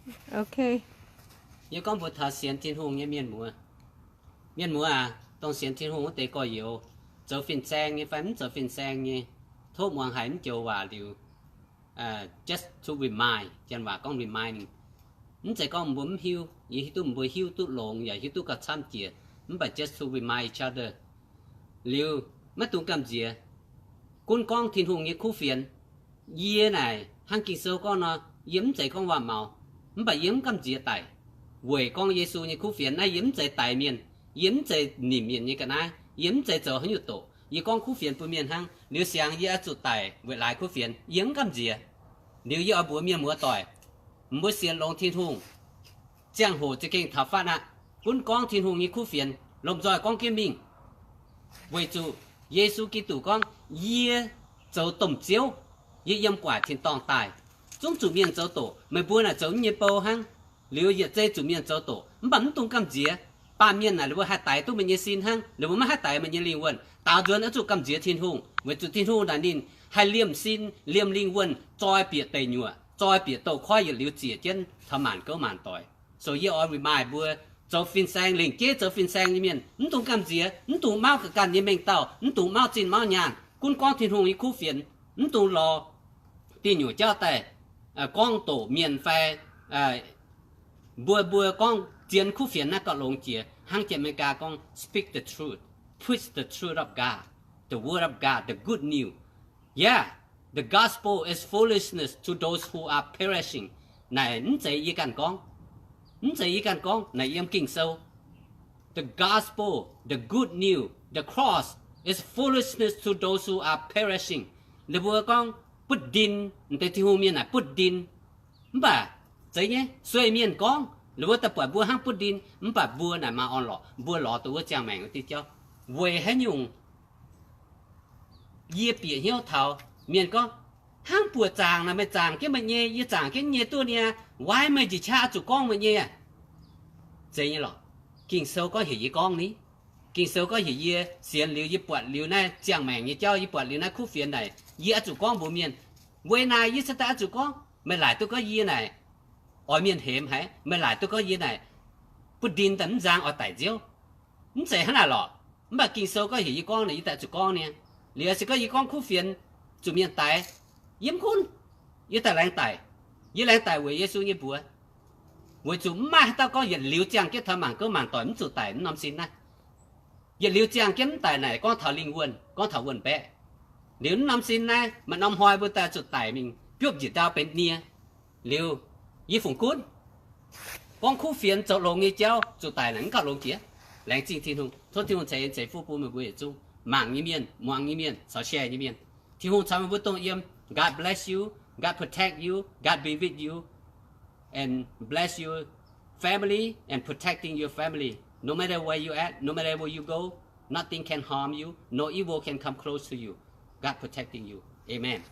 Yie gorngv mbuo taux sienx Tin-Hungh nyei mienh muoz. Mienh muoz aac, dongh sienx Tin-Hungh wuov deix gorx-youz, zoux fin-saeng nyei fai mv zoux fin-saeng nyei, tov muangx haiz mv joux waac liuz, just to remind, janx waac gorngv reminding. Mv zeiz gorngv mbuo mv hiuv, yie hiuv duqv mbuo hiuv duqv longx yaac hiuv duqv gauh camv jiex, mv baac just to remind each other. Liuz maiv dungx gamh nziex, gunv gorngv Tin-Hungh nyei kuv fienx. Yie naaic hnangv Ging-Sou gorngv nor, yie mv zeiz gorngv waac-maux, mv baac yie mv gamh nziex daic, weic gorngv Yesu nyei kuv fienx. Naaiv yie mv zeiz daix mienh, yie mv zeiz nimc mienh nyei ga'naaiv, yie mv zeiz zoux haaix nyungc doqc. Yie gorngv kuv fienx bun mienh hnangv. Liuz siangx yie oix zuqc daic weic laaix kuv fienx, yie mv gamh nziex. Liuz yie oix mbuox mienh muoz doic, mbuo sienx longx Tin-Hungh, ziangh hoc za'gengh taux fatv aqv. Gunv gorngv Tin-Hungh nyei kuv fienx, lomh nzoih gorngv jienv mingh. Weic zuqc Yesu Giduc gorngv, yie zoux domh Ziouv, yie yiem gu'nguaaic tin-dorngh daaih, zungv zuqc mienh zoux doqc. Meih mbuo naaic zoux mv nyei bou hnangv. Liuz yietc zei zuqc mienh zoux doqc, mv baac mv dungx gamh nziex. Baamh mienh naaic ninh mbuo haih daix duqv meih nyei sin hnangv, ninh mbuo maiv haih daix meih nyei lingh wuonh. Daaux nzuonx oix zuqc gamh nziex Tin-Hungh, weic zuqc Tin-Hungh naaic ninh haih liemh sin liemh lingh wuonh, zoi bieqc deic nyuoqc, zoi bieqc douz-koiv yietc liuz ziec jienv taux maanc gouv maanc doic. So yie oix remind mbuo, zoux fin-saeng, lengc jeiv zoux fin-saeng nyei mienh, mv dungx gamh nziex, mv dungx mauv ga'ganh nyei mengh dauh, mv dungx mauv zinh mauv nyaanh, gunv gorngv Tin-Hungh nyei kuv fienx, mv dungx lorz diuh nyuoqc jauv daaih gorngv doqc mienh fai mbuo, mbuo gorngv zien kuv fienx naaiv gauh longx jiex. Hnangv jiex America gorngv, speak the truth, preach the truth of God, the word of God, the good news. Yeah, the gospel is foolishness to those who are perishing. Naaic mv zeiz yie ganh gorngv. Mv zeiz yie ganh gorngv. Naaic yiem Ging-Sou. The gospel, the good news, the cross is foolishness to those who are perishing. Ninh mbuo gorngv butv ndin, deix Tin-Hungh mienh naaic butv ndin. Mv baac zeiz nyei, sueih mienh gorngv, ninh mbuo daaih buatc mbuo hnangv butv ndin, mv baac mbuo naaic maaih orn-lorqc, mbuo lorz duqv wuov ziangh maengc wuov diuh jauv. Weic haaix nyungc yie bieqc hnyouv taux mienh gorngv, hnangv buoqc zaangc naaic meih zaangc jienv meih nyei, yie zaangc jienv nyei duqv niaa, why meih njiec qaqv oix zuqc gorngv meih nyei aqv? Zeiz nyei lorqc. Ging-Sou gorngv heuc yie gorngv ni. Ging-Sou gorngv heuc yie sienx liuz, yie buatc liuz naaiv ziangh maengc nyei jauv, yie buatc liuz naaiv kuv fienx naaic, yie oix zuqc gorngv mbuox mienh. Weic naaic yie cingx daaih oix zuqc gorngv. Meih laaic duqv gorngv yie naaic oix mienh hemx haic, meih laaic duqv gorngv yie naaic butv ndin daaih mv nzang oix daic nziouv. Mv zeiz hnangv naaic lorqc. Mv baac Ging-Sou gorngv heuc yie gorngv naaic, yie daaih zuqc gorngv niaa. Liuz se gorngv yie gorngv kuv fienx zuqc mienh daix, yie mv gunv. Yie daaih laengz daic. Yie laengz daic weic Yesu nyei mbuox. Weic zuqc mv maaih haaix dauh gorngv yietc liuz ziangh jienv taux mangc gouv mangc doic mv zuqc daic mv norm sin naaiv. Yietc liuz ziangh jienv mv daic naaic gorngv taux lingh wuonh, gorngv taux wuonh baeqv. Liuz mv norm sin naaiv maaih norm hnoi mbuo daaih zuqc daic mingh biopv njiec ndau benx nie. Liuz yie fungc gunv gorngv kuv fienx zoux longx nyei jauv zuqc daic naaic mv gauh longx jiex. Laengz zingh Tin-Hungh. Tov Tin-Hungh ceix en ceix fuqv bun meih mbuo yietc zungv mangc nyei mienh, muangx nyei mienh, caux share nyei mienh. Tin-Hungh caux meih mbuo dongh yiem. God bless you. God protect you. God be with you and bless your family and protecting your family. No matter where you at, no matter where you go, nothing can harm you. No evil can come close to you. God protecting you. Amen.